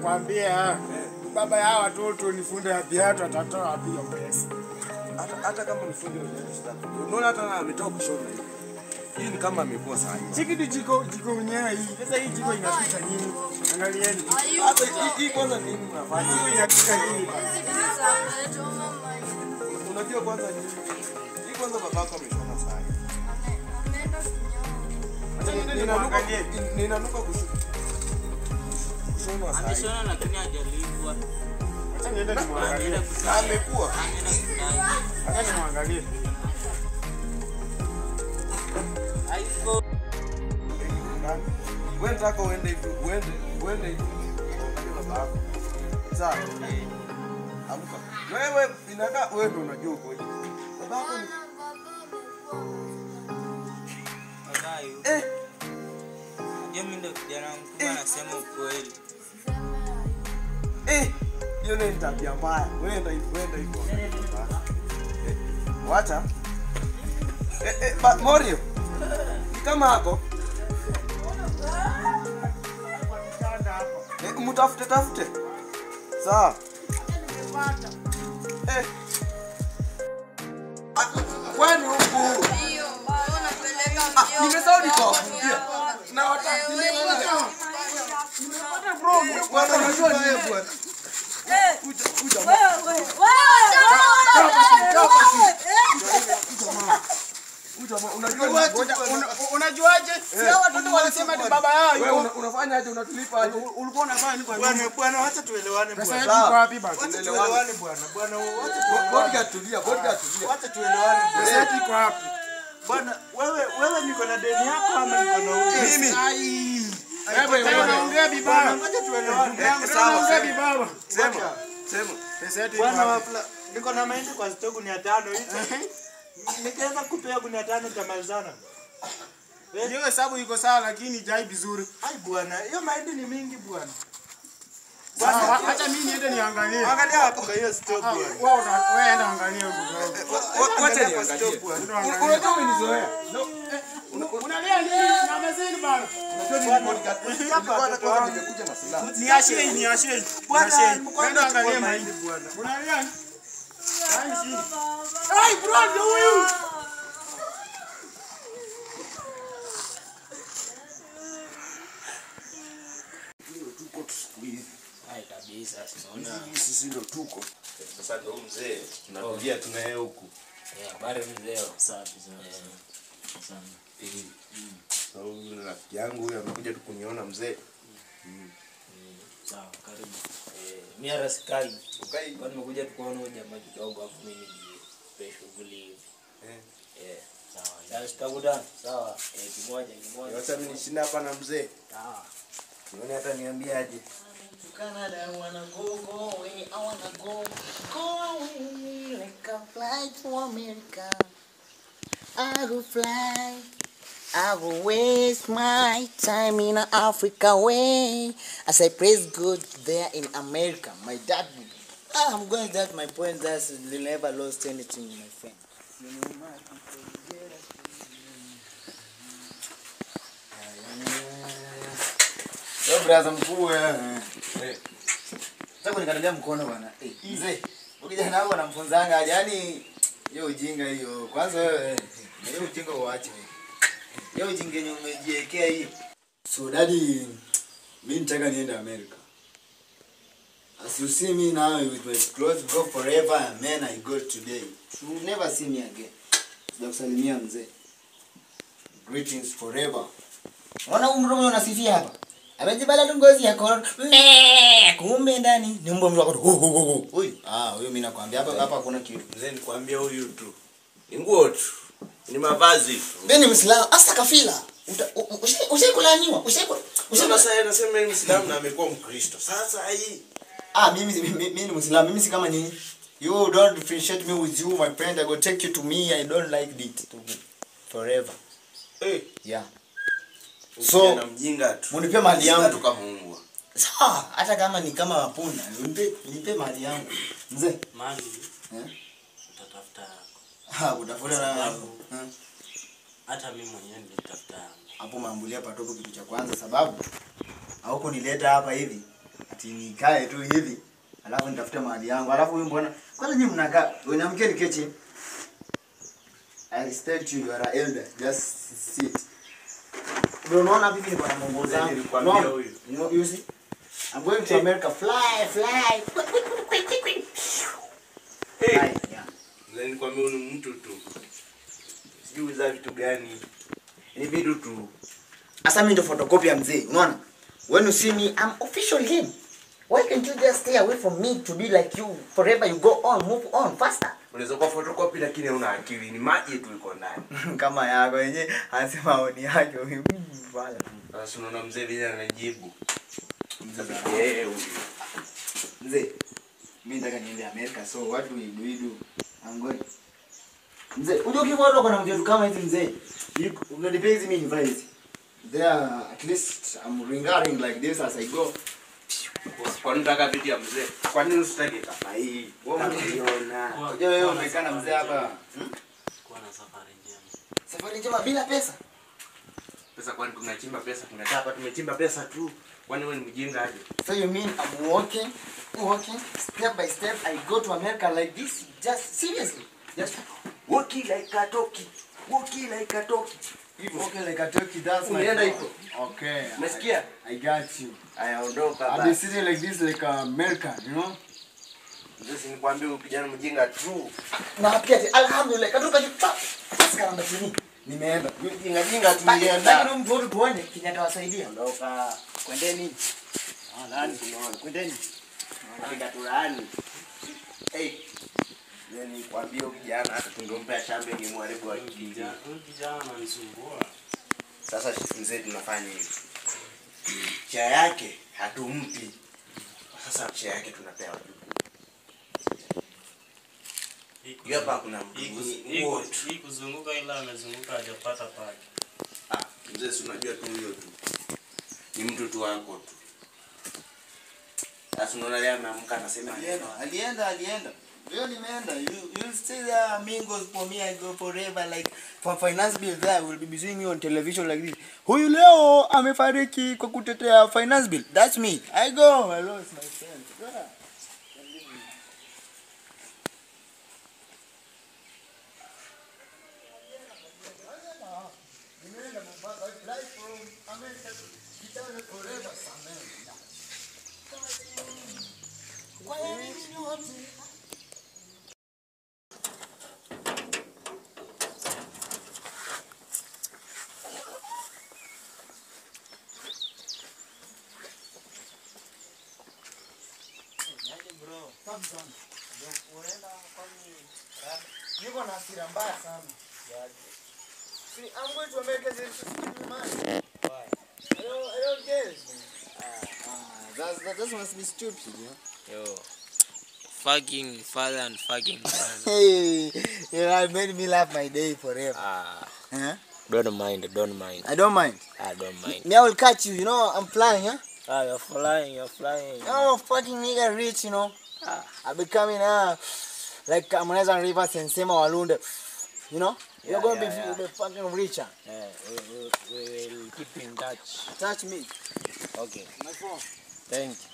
Nakwambia baba ya watoto ni fundi ya viatu, atatoa wapi hiyo pesa? Hata kama ni fundi wa viatu sitaki. Unaona hata ametoka kushona hivi. Hii ni kama amekosa hii. Chiki ni jiko mwenyewe hii. Sasa hii jiko inapika nini? Angalieni. Hata hii kwanza nini mnafanya? Hii inapika nini? Unajua kwanza nini? Hii kwanza babako ameshona sana. Ameenda ninanuka kushona sana. Ameshona lakini hajalipwa. Acha niende nimwangalie. Amekuwa. Acha nimwangalie. Haiko. Wewe nataka uende hivi, uende hivi. Babako. Sawa. Amka. Wewe inakaa wewe ndio unajua uko hivi. Babako ni Eh. Mimi ndio kijana mkubwa anasema ukweli. Hiyo ni tabia mbaya. Wewe ndio hivyo. Wacha. Morio. Ni kama hapo. Mtafute tafute. Sawa. Kwani huku? Nimesahau nikawafungia. Na wataka nimepata. Nimepata bro, bwana unajua ni wewe bwana. Kuja. Wewe. Unajua unajuaje? Si hao watoto walisema ni baba yao. Wewe unafanya aje? Unatulipa aje? Ulikuwa unafanya nini kwa nini? Bwana wacha tuelewane bwana. Sasa hivi wapi basi? Wacha tuelewane bwana. Bwana wacha tuelewane. Bodyguard tulia, bodyguard tulia. Wacha tuelewane bwana. Sasa hivi wapi? Bwana wewe niko na deni yako ama niko na huyu? Mimi. Wewe unaongea vibaya. Wacha tuelewane. Sawa, unaongea vibaya. Sema. Sema. Pesa yetu bwana, niko na mahindi kwa stoku 500 hizo. Nikiweza kupea 500 tutamalizana. Hiyo hesabu iko sawa lakini jai vizuri. Ai bwana, hiyo mahindi ni mingi bwana. Bwana acha mimi niende niangalie. Angalia hapo kwa hiyo stock bwana. Wewe enda angalie huko. Wacha niangalie. Unajua umenizoea. Unalia nini? Na mezini bwana. Unajua ni bodyguard. Nilikuwa kwanza nimekuja na silaha. Niashie, niashie. Bwana, enda angalie mahindi bwana. Unalia nini? Ai bro, ndio huyu. Tuko siku hizi. Ai kabisa, sinaona. Sisi ndio tuko. Sasa ndio mzee, tunarudia tunaye huku. Habari mzee. Safi sana. Sana. Sasa huyu rafiki yangu huyu amekuja tu kuniona mzee. Sawa, karibu. Mimi hata sikai. Ukai? Kwa nimekuja tu kuona huyu jamaa kidogo afu mimi nijipe shughuli hivi. Sawa. Sasa tutakutana. Sawa. Kimoja kimoja. Wacha mimi nishinda hapa na mzee. Sawa. Nione hata niambie aje. Canada, I wanna go, go away, I wanna go, go away, like a fly to America. I will fly, I will waste my time in Africa way. As I praise God there in America, my dad, I'm going that my point that they never lost anything, my friend. Yo brother mkuu wewe. Sasa kunikatalia mkono bwana. Mzee, ukija nao wanamfunzanga yaani hiyo ujinga hiyo. Kwanza wewe hiyo ujinga uache. Hiyo ujinga yenye umejiwekea hii. So daddy, mimi nataka niende America. As you see me now with my clothes go forever, man I go today. You will never see me again. Sijakusalimia mzee. Greetings forever. Unaona huyu mtu unasifia hapa? Amejibala tu ngozi ya korona. Me, kumbe ndani ni mbwa mtu akatoka. Huyu. Huyu mimi nakwambia hapa hapa hakuna kitu. Mzee nikwambia huyu tu. Ni nguo tu. Ni mavazi. Mimi ni Muislamu, hasa kafila. Ushaikulaaniwa? Sasa nasema ni Muislamu na amekuwa Mkristo. Sasa hii. Mimi ni Muislamu, mimi si kama nyinyi. You don't differentiate me with you my friend. I go take you to me. I don't like it to forever. Yeah. So mjinga tu. Munipe mali yangu tukamuua. Sawa, hata kama ni kama punda, nipe mali yangu. Mzee, mali. Utatafuta yako. Utafuta na hata mimi mwenyewe nilitafuta yangu. Hapo maambulia patopo kitu cha kwanza sababu hauko nileta hapa hivi. Ati nikae tu hivi. Alafu nitafute mahali yangu. Alafu huyu mbona? Kwanza nyinyi mnakaa, unamke nikechi. I respect you, you are an elder. Just sit. Bro, unaona vipi niko na mwongozo wangu? Nilikwambia huyu. You know, you see? I'm going to America. Fly, fly. Quick, quick, quick, quick. Hey. Fly, yeah. Mzee nilikwambia huyu ni mtu tu. Sijui za vitu gani. Ni vitu tu. Asa mimi ndo photocopy ya mzee, unaona? When you see me, I'm official him. Why can't you just stay away from me to be like you forever? You go on, move on faster. Unaweza kuwa photocopy lakini huna akili, ni maji tu iko ndani. Kama yako yenyewe anasema maoni yake huyu. Wala. Sasa unaona mzee vile anajibu. Mzee, Eh, huyu. mzee. Mimi nataka niende America, so what do we do? We do. I'm going. Mzee, unajua ukiwa kwa na mtu kama hizi mzee, unanipea hizi mimi nivae hizi. There at least I'm ringaring like this as I go. Kwa nini unataka vitu ya mzee? Kwa nini usitaki kama hii? Wewe unaiona. Unajua wewe umekaa na mzee hapa. Kuwa na safari njema. Safari njema bila pesa. Pesa kwani tunachimba pesa? Tumekaa hapa tumechimba pesa tu. Kwani wewe ni mjinga aje? So you mean I'm walking, walking, step by step, I go to America like this? Just seriously? Just walking like a turkey. Walking like a turkey. Hivyo. Walking like a turkey, that's my Umeenda thought. hivyo. Okay. Umesikia? I got you. Aya, ondoka I'll be basi. sitting like this like a American, you know? Mzee si nikwambie huyu kijana mjinga tu. Na pia ati alhamdulillah katoka juu. Sasa karamba chini. Nimeenda. Mjinga jinga tu Lakini nienda. huyu mtu tuone Kenyatta wasaidia. Ondoka. Kwendeni. Ah, nani tunaona? Kwendeni. Piga turani. Hey. Mzee nikwambie huyu kijana hata tungempa shamba ingemharibu akili. Huyu kijana ananisumbua. Sasa mzee tunafanya hivi. Cha yake hatumpi. Sasa cha yake tunapewa wajukuu. Hii Hapa kuna mtu wote. Hii kuzunguka ila amezunguka hajapata pake. Ah, mzee si unajua tu huyo tu. Ni mtu tu wako tu. Sasa unaona leo ameamka anasema Alienda, alienda, alienda. Leo nimeenda. You'll stay there mingles for me, I go forever like for finance bill there will be seeing me on television like this. Huyu leo amefariki kwa kutetea finance bill. That's me. I go. I lost my friend. Yeah. Nimeenda Mombasa. I fly from America to Kitale forever. Amen. Kwa nini nyote? Niko na hasira mbaya sana. See, I'm going to America just to give me money. Why? I don't get it. That must be stupid, yeah? Yo. Fucking father and fucking son. Hey, you know, it made me laugh my day forever. Ah, Huh? don't mind, don't mind. I don't mind. I don't mind. Me, I will catch you, you know, I'm flying, huh? Ah, you're flying, you're flying. Oh, fucking nigga rich, you know. I'm becoming like Harmonize and Rivers and Sema Walunde. You know? Yeah, You're going to yeah, be fucking richer. Yeah, we will keep in touch. Touch me. Okay. My phone. Thank you.